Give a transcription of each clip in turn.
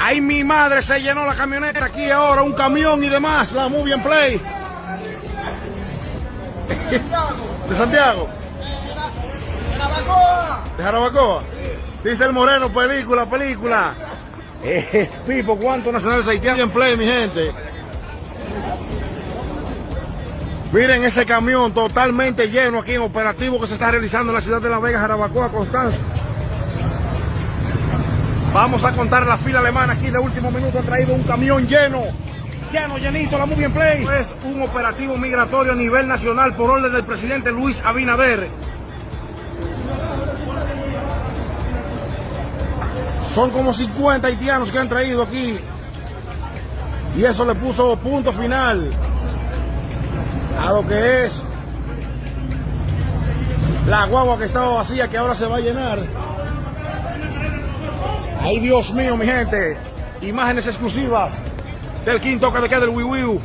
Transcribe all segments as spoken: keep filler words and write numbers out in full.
Ay mi madre, se llenó la camioneta aquí ahora, un camión y demás, la Movie and Play. De Santiago. De Jarabacoa. Dice el moreno, película, película. Eh, Pipo, cuántos nacionales haitianos en play, mi gente. Miren ese camión totalmente lleno aquí en operativo que se está realizando en la ciudad de La Vega, Jarabacoa, Constanza. Vamos a contar la fila alemana aquí de último minuto. Han traído un camión lleno, lleno, llenito, la Movie and Play. Es un operativo migratorio a nivel nacional por orden del presidente Luis Abinader. Son como cincuenta haitianos que han traído aquí. Y eso le puso punto final a lo que es la guagua que estaba vacía, que ahora se va a llenar. Ay, Dios mío, mi gente. Imágenes exclusivas del quinto que de queda el Wiwiu.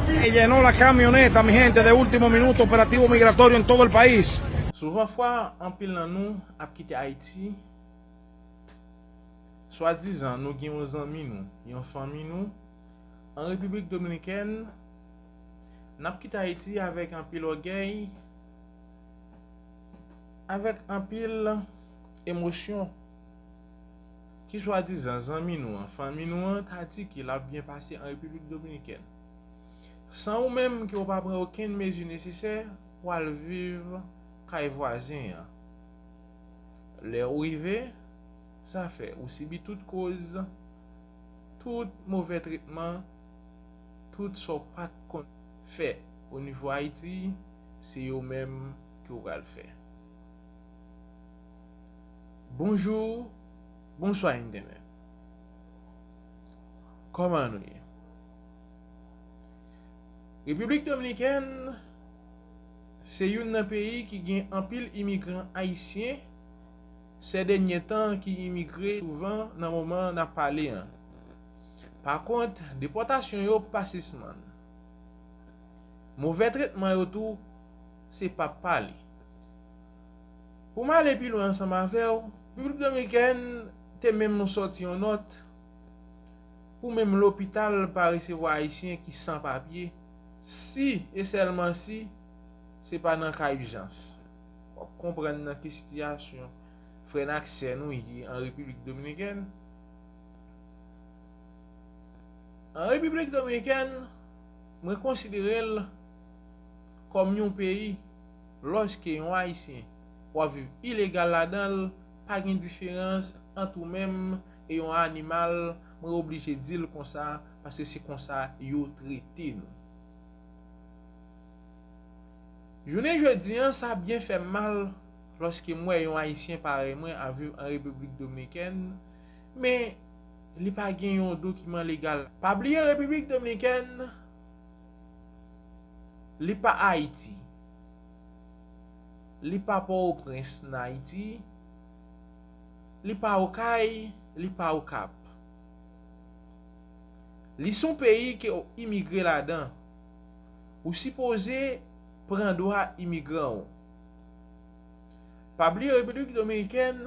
Se llenó la camioneta, mi gente, de último minuto, operativo migratorio en todo el país. Souvan fwa, anpil nan nou ap kite Ayiti, swadizan nou gen yon zanmi nou, yon fanmi nou, an Repiblik Dominikèn, n ap kite Ayiti avèk anpil ògèy, avèk anpil emosyon, ki swadizan zanmi nou an, fanmi nou an, ta di ke l ap byen pase an Repiblik Dominikèn. San ou menm ke w pa pran okenn mezi nesesè pou al viv kay vwazen an. Lè ou rive, sa fè ou sibi tout koz, tout movè tretman, tout sa w pa t konn fè o nivo Ayiti, se yo menm ke w pral fè. Bonjou, bonswa entènèt. Kòman nou ye? Repiblik Dominikèn se youn nan peyi ki gen anpil imigran ayisyen sè dènye tan ki imigre souvan nan moman n ap pale an. Pakont, depòtasyon yo pa sispann. Movè tretman yo tou, se p ap pale. Pou m ale pi lwen ansanm avè w, Repiblik Dominikèn te menm sòti yon nòt pou menm lopital pa resevwa ayisyen ki san papye, si e sèlman si se pa nan ka ijans. W ap konprann nan ki sitiyasyon frè n ak sè nou ye an Repiblik Dominikèn. An Repiblik Dominikèn, mwen konsidere l kòm yon peyi, lòske yon Ayisyen w ap viv ilegal ladan l, pa gen diferans ant ou menm e yon animal, mwen oblije di l konsa, paske se konsa yo trete nou. Jounen jodi an, sa byen fè m mal lòske m wè yon Ayisyen parèy mwen ap viv an Repiblik Dominikèn, men li pa gen yon dokiman legal. Pa bliye Repiblik Dominikèn, li pa Ayiti. Li pa Pòtoprens nan Ayiti. Li pa Okay, li pa Okap. Li se yon peyi ke w imigre ladan. Ou sipoze pran dwa imigran w. Pa bliye Repiblik Dominikèn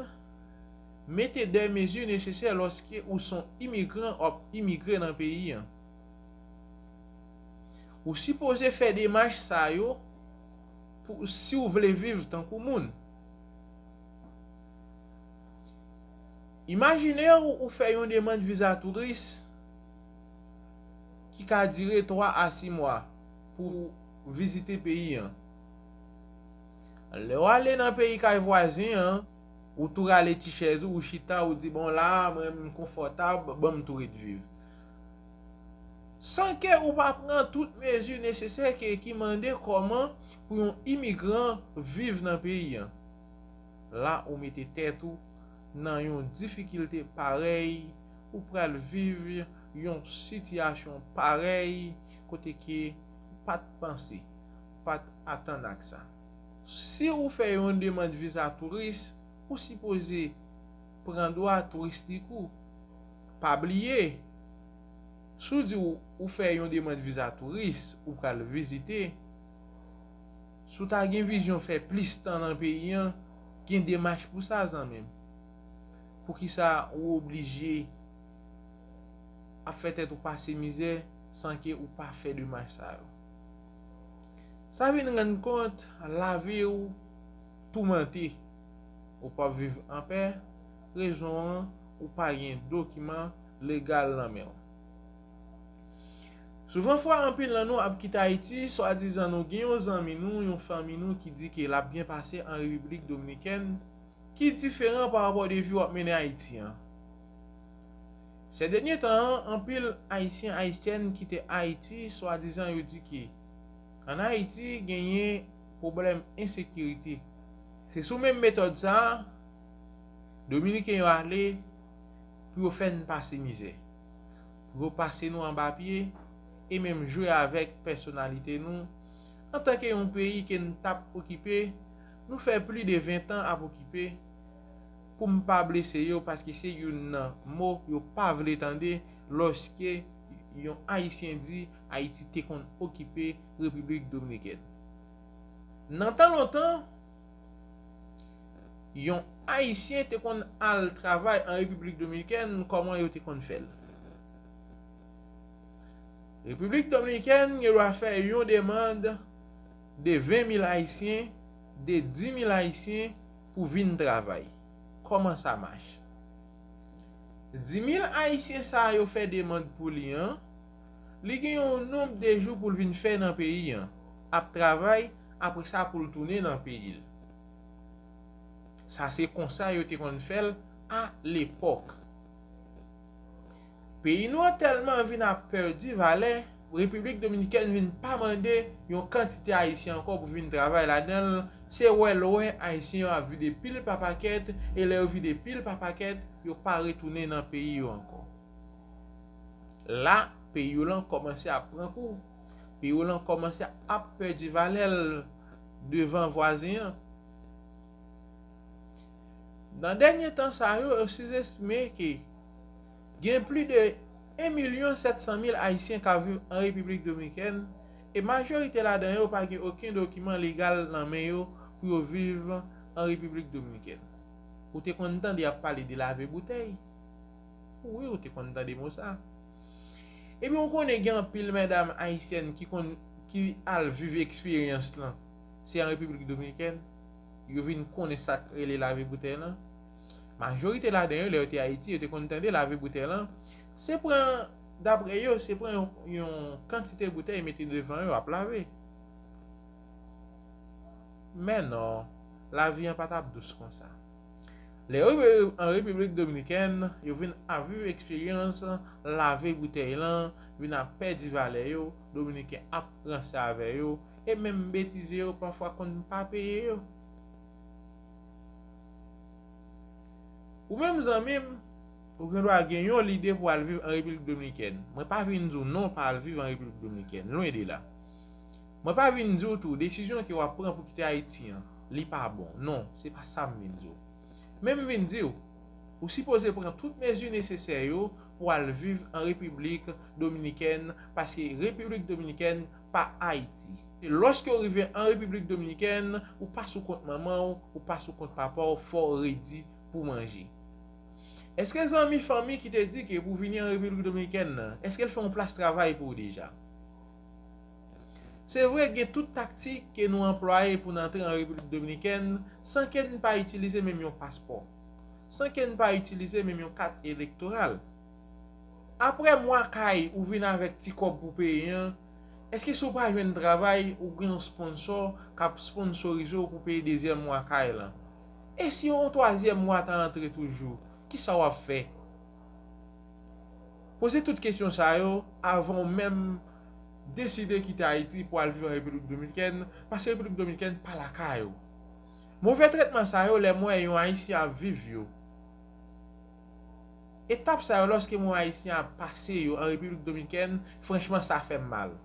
mete dè mezi nesesè lòske ou se yon imigran w ap imigre nan peyi an. Ou sipoze fè demach sa yo pou si w vle viv tankou moun. Imajine w ou fè yon demann viza touris ki ka dire twa a sis mwa pou vizite peyi an. Lè w ale nan peyi kay vwazen an, ou tou rale ti chèz ou, ou chita, ou di, "Bon, la a, mwen, m konfòtab, ban m tou ret viv." San ke ou pa pran tout mezi nesesè ke, ki mande kòman pou yon imigran viv nan peyi an. La ou mete tèt ou nan yon difikilte parèy, ou pral viv yon sitiyasyon parèy kote ke ou pa t panse, ou pa t atann ak sa. Si ou fè yon demann viza touris, ou sipoze pran dwa touristik ou. Pa bliye, si w di w, ou fè yon demann viza touris, ou pral vizite, si w ta gen vizyon fè plis tan nan peyi an, gen demach pou sa, zanmi m. Poukisa ou oblije ap fè tèt ou pase mizè san ke ou pa fè demach sa yo. Sa vin rann kont lavi w toumante. Ou p ap viv anpè, rezon an, ou pa gen dokiman legal nan men w. Souvan fwa, anpil nan nou ap kite Ayiti, swadizan nou gen yon zanmi nou, yon fanmi nou ki di ke l ap byen pase an Repiblik Dominikèn, ki diferan pa rapò de vi w ap mennen Ayiti an. Sè dènye tan an, anpil Ayisyen, Ayisyèn kite Ayiti, swadizan yo di ke ann Ayiti genyen pwoblèm ensekirite. Se sou menm metòd sa a, Dominiken yo ale pou yo fè n pase mizè, pou yo pase nou anba pye e menm jwe avèk pèsonalite nou. Antanke yon peyi ke n t ap okipe, nou fè plis de ven tan ap okipe, pou m pa blese yo, paske se youn nan mo yo pa vle tande lòske yon Ayisyen di Ayiti te konn okipe Repiblik Dominikèn. Nan tan lontan, yon Ayisyen te konn al travay an Repiblik Dominikèn, kòman yo te konn fè l? Repiblik Dominikèn gen dwa fè yon demann de ven mil Ayisyen, de dis mil Ayisyen pou vin travay. Kòman sa mache? Dis mil Ayisyen sa yo fè demann pou li an, li gen yon nonb de jou pou l vin fè nan peyi an, ap travay, apre sa pou l tounen nan peyi l. Sa se konsa yo te konn fè l a lepòk. Peyi nou an tèlman vin ap pèdi valè, Repiblik Dominikèn vin pa mande yon kantite Ayisyen ankò pou vin travay ladan l. Se wè l wè Ayisyen yo ap vide pil pa pakèt, e lè yo vide pil pa pakèt, yo pa retounen nan peyi yo ankò. La, peyi yo lan kòmanse ap pran kou. Peyi yo lan kòmanse ap pèdi valè l devan vwazen an. Nan dènye tan sa yo, yo sizestime ke gen plis de en milyon sèt san mil Ayisyen k ap viv an Repiblik Dominikèn, e majorite ladan yo pa gen okenn dokiman legal nan men yo pou yo viv an Repiblik Dominikèn. Ou te konn tande y ap pale de lave boutèy? Wi, ou te konn tande mo sa. Ebyen, ou konnen gen anpil medam ayisyèn ki konn, ki al viv eksperyans lan. Se an Repiblik Dominikèn, yo vin konnen sa k rele lave boutèy lan. Majorite ladan yo, lè yo te Ayiti, yo te konn tande lave boutèy lan. Se pran, dapre yo, se pran yon, yon kantite boutèy mete devan yo ap lave. Men non, lavi an pa t ap dous konsa. Lè yo rive an Repiblik Dominikèn, yo vin ap viv eksperyans lave boutèy lan, vin ap pèdi valè yo, Dominiken ap ranse avè yo, e menm betize yo pafwa konn pa peye yo. Ou menm zanmi m, ou gen dwa gen yon lide pou al viv an Repiblik Dominikèn. Mwen pa vin di w non pa al viv an Repiblik Dominikèn, lwen de la. Mwen pa vin di w tou, desizyon ke w ap pran pou kite Ayiti an, li pa bon. Non, se pa sa m vin di w. Men m vin di w, ou sipoze pran tout mezi nesesè yo pou al viv an Repiblik Dominikèn, paske Repiblik Dominikèn pa Ayiti. Se lòske w rive an Repiblik Dominikèn, ou pa sou kont manman w, ou pa sou kont papa w, fò w redi pou manje. Èske zanmi, fanmi ki te di ke pou vini an Repiblik Dominikèn nan, èske l fè yon plas travay pou w deja? Se vre, gen tout taktik ke nou anplwaye pou n antre an Repiblik Dominikèn san ke n pa itilize menm yon paspò, san ke n pa itilize menm yon kat elektoral. Apre mwa kay ou vin avèk ti kòb pou peye an, èske si w pa jwenn travay, ou gen yon sponsò k ap sponsorize w pou peye dezyèm mwa kay lan? E si yon twazyèm mwa ta antre toujou, kisa w ap fè? Poze tout kesyon sa yo avan w menm deside kite Ayiti pou al viv an Repiblik Dominikèn, paske Repiblik Dominikèn pa lakay ou. Move tretman sa yo, lè m wè yon Ayisyen ap viv yo, etap sa yo, lòske m wè Ayisyen ap pase yo an Repiblik Dominikèn, franchman, sa fè m mal.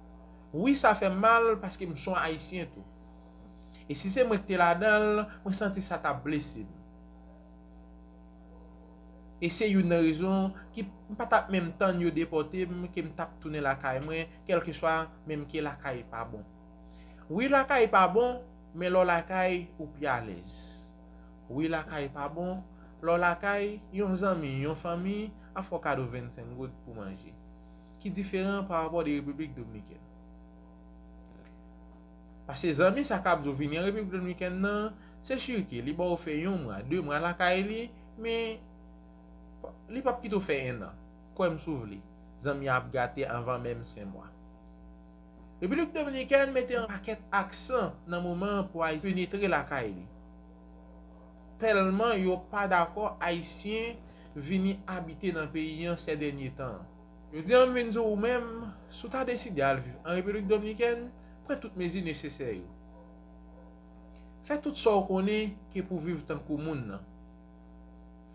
Wi, sa fè m mal, paske m se yon Ayisyen tou. E si se mwen ki te ladan l, mwen santi sa t ap blese m. E se youn nan rezon ki m pa t ap menm tann yo depòte m, ke m t ap tounen lakay mwen, kèlkeswa menm ke lakay pa bon. Wi, lakay pa bon, men lè w lakay, ou pi alèz. Wi, lakay pa bon, lè w lakay, yon zanmi, yon fanmi ap fè w kado vennsenk goud pou manje. ki diferan pa rapò de Repiblik Dominikèn. Paske zanmi sa k ap di w vini an Repiblik Dominikèn nan, se si ke li ba w fè yon mwa, de mwa lakay li, men li p ap kite w fè ennan. Kwè m si w vle, zanmi an ap gate anvan menm senk mwa. Repiblik Dominikèn mete yon pakèt aksan nan moman an pou Ayisyen penetre lakay li. Tèlman yo pa dakò Ayisyen vini abite nan peyi an sè dènye tan an. Jodi a, m vin di w ou menm, si w ta deside al viv an Repiblik Dominikèn, pran tout mezi nesesè yo. Fè tout sa w konnen ke pou viv tankou moun nan.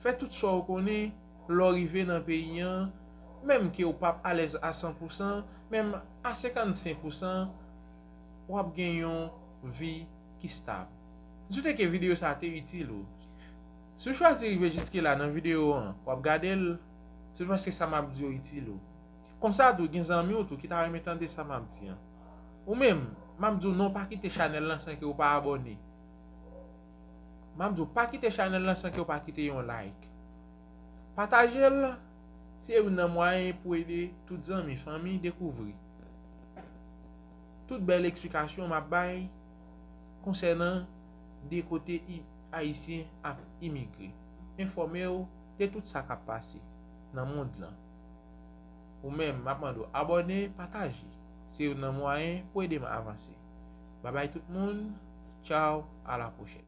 Fè tout sa w konnen lè w rive nan peyi an, menm ke w p ap alèz a san pousan, menm a senkannsenk pousan, w ap gen yon vi ki stab. M swete ke videyo sa a te itil ou. Si w chwazi rive jiske la nan videyo an, w ap gade l, se paske sa m ap di w itil ou. Konsa tou, gen zanmi w tou ki ta renmen tande sa m ap di an. Ou menm, m ap di w non, pa kite chanèl lan san ke w pa abòne. M ap di w pa kite chanèl lan san ke w pa kite yon like. Pataje l, se youn nan mwayen pou ede tout zanmi, fanmi dekouvri tout bèl eksplikasyon m ap bay konsènan de kote i-, Ayisyen ap imigre. Enfòme w de tout sa k ap pase nan mond lan. Ou menm, m ap mande w abòne, pataje. Se youn nan mwayen pou ede m avanse. Babay tout moun, tchaw, a la pwochèn.